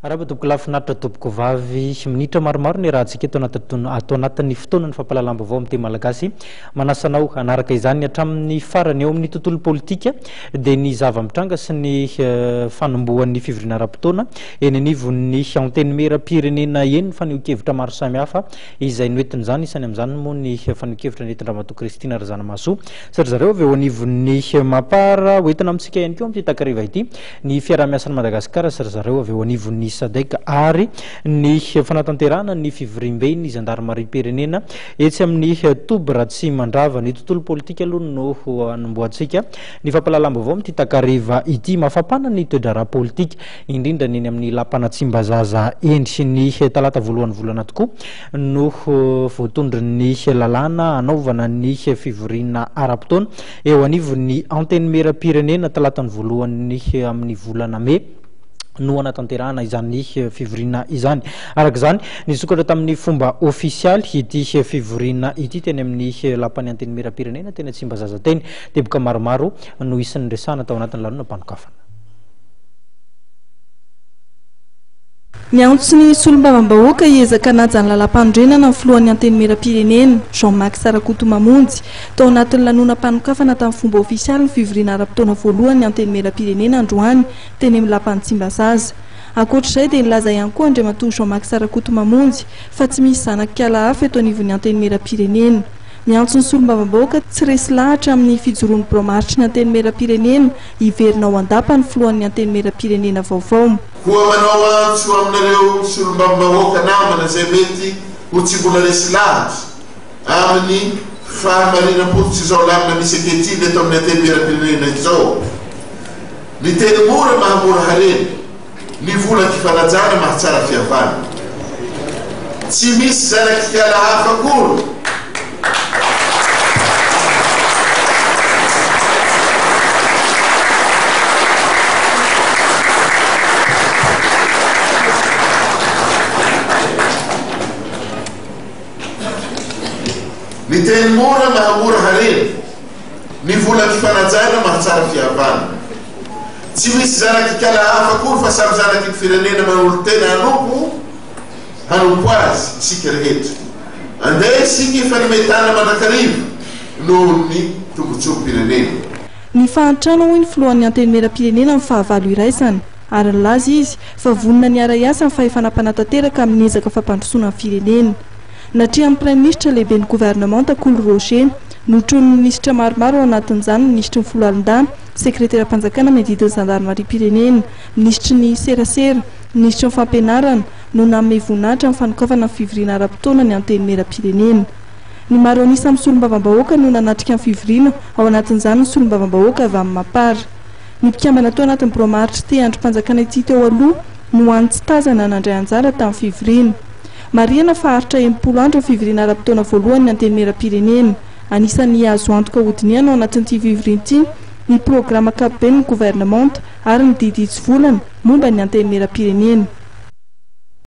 Arahaba tompoko lahy finaritra tompoko vavy. Minitra maromaro ny iarahantsika eto anaty ato anatin'ny fotoanan'ny fampahalalam-baovao amin'ny teny malagasy. Manasa anao hanaraka izany hatramin'ny farany. Eo amin'ny tontolo politika dia ny zava-mitranga sy ny fanombohan'ny fivoriana ara-potoana eny anivon'ny Antenimierampirenena eny ny fanehoan-kevitra maro samihafa izay noentin'izany. Isany amin'izany moa ny fanehoan-kevitra nentin-dRamatoa Christine Razanamahasoa sy ry zareo avy eo anivon'ny Mapar. Hoentina amintsika ihany koa amin'ity takariva ity ny fiaraha-miasan'i Madagasikara sy ry zareo avy eo anivon'ny Sadec ary ny fanatanterahana ny fivoriamben'ny zandarimariam-pirenena etsy amin'ny toby Ratsimandrava. Ny tontolo politika aloha no hanombohantsika ny fampahalalam-baovao amin'ity takariva ity. Mafampana ny toe-draharaha politika, indrindra ny eny amin'ny lapan'Tsimbazaza eny. Ny talata voalohan'ny volana tokoa no voatondron'ny lalàna hanaovana ny fivoriana ara-potoana Eo anivon'ny Antenimierampirenena, talatan'ny voalohany amin'ny volana mey no hanatanterahana izany fivoriana izany. Araka izany, nisokatra tamin'ny fomba ofisialy ity fivoriana ity teny amin'ny lapan'ny Antenimierampirenena teny Tsimbazaza teny. Teboka maromaro no isan'ny niresahana tao anatin'ny lanonam-panokafana. Niantso ny solombavambahoaka hiezaka hanaja ny lalàmpanorenana ny filohan'ny Antenimierampirenena, Jean Max Rakotomamonjy, tao anatin'ny lanonam-panokafana tamin'ny fomba ofisialy ny fivoriana ara-potoana voalohan'ny Antenimierampirenena androany teny amin'ny lapan'i Tsimbazaza. Ankoatra izay dia nilaza ihany koa Andriamatoa Jean Max Rakotomamonjy fa tsy misy zanak'ikala hafa eto anivon'ny Antenimierampirenena. Miantso ny solombavambahoaka tsy resy lahatra amin'ny fijoroan'ny birao maharitry ny Antenimierampirenena hiverina ao an-dapa ny filohan'ny Antenimierampirenena vaovao. Koa manao antso aminareo solombavambahoaka namana izay mety ho tsy mbola resy lahatra amin'ny fahamarinam-pototr'izao lamina misy ankehitriny eto amin'ny Antenimierampirenena izao. Ny teny mora mahamora harena, ny vola fifanajana mahatsara fihavana. Tsy misy zanak'ikala hafa akory. Ny teny mora mahamora harena, ny vola fifanajana mahatsara fihavana. Tsy misy zanak'ikala hafa akory fa samy zanaky ny firenena manolo-tena hanompo Hanompo Azy isika rehetra. Andeha isika hifanome tanana mandrakariva noho ny tombotsoam-pirenena. Ny fahantrana hoy ny filohan'ny Antenimierampirenena ny fahavalo iraisana ary nilaza izy fa vonona ny hiara-hiasa amin'ny fahefana mpanatanteraka amin'ny ezaka fampandrosoana ny firenena. Natrehan'ny Praiminisitra lehiben'ny governemanta Kolo Roger, notronin'ny minisitra maromaro ao anatin'izany ny minisitry ny Foloalindahy, sekreteram-panjakana miadidy ny zandarimariam-pirenena, minisitry ny serasera, minisitry ny fampianarana, no nanome voninahitra ny fanokafana ny fivoriana ara-potoana ny Antenimierampirenena. Ny maro an'isa amin'ny solombavambahoaka no nanatrika ny fivoriana, ao anatin'izany ny solombavambahoaka avy amin'ny Mapar. Ny mpikambana tao anatin'ny birao maharitr'ity andrim-panjakana ity teo aloha no hany tsy tazana nandray anjara tamin'ny fivoriana. Marihana fa haharitra 60 andro ny fivoriana ara-potoana voalohany ny Antenimierampirenena. Anisan'ny azo antoka hodinihana ao anatin'ity fivoriana ity ny programa ankapoben'ny governemanta ary ny didy hitsivolana momba ny Antenimierampirenena.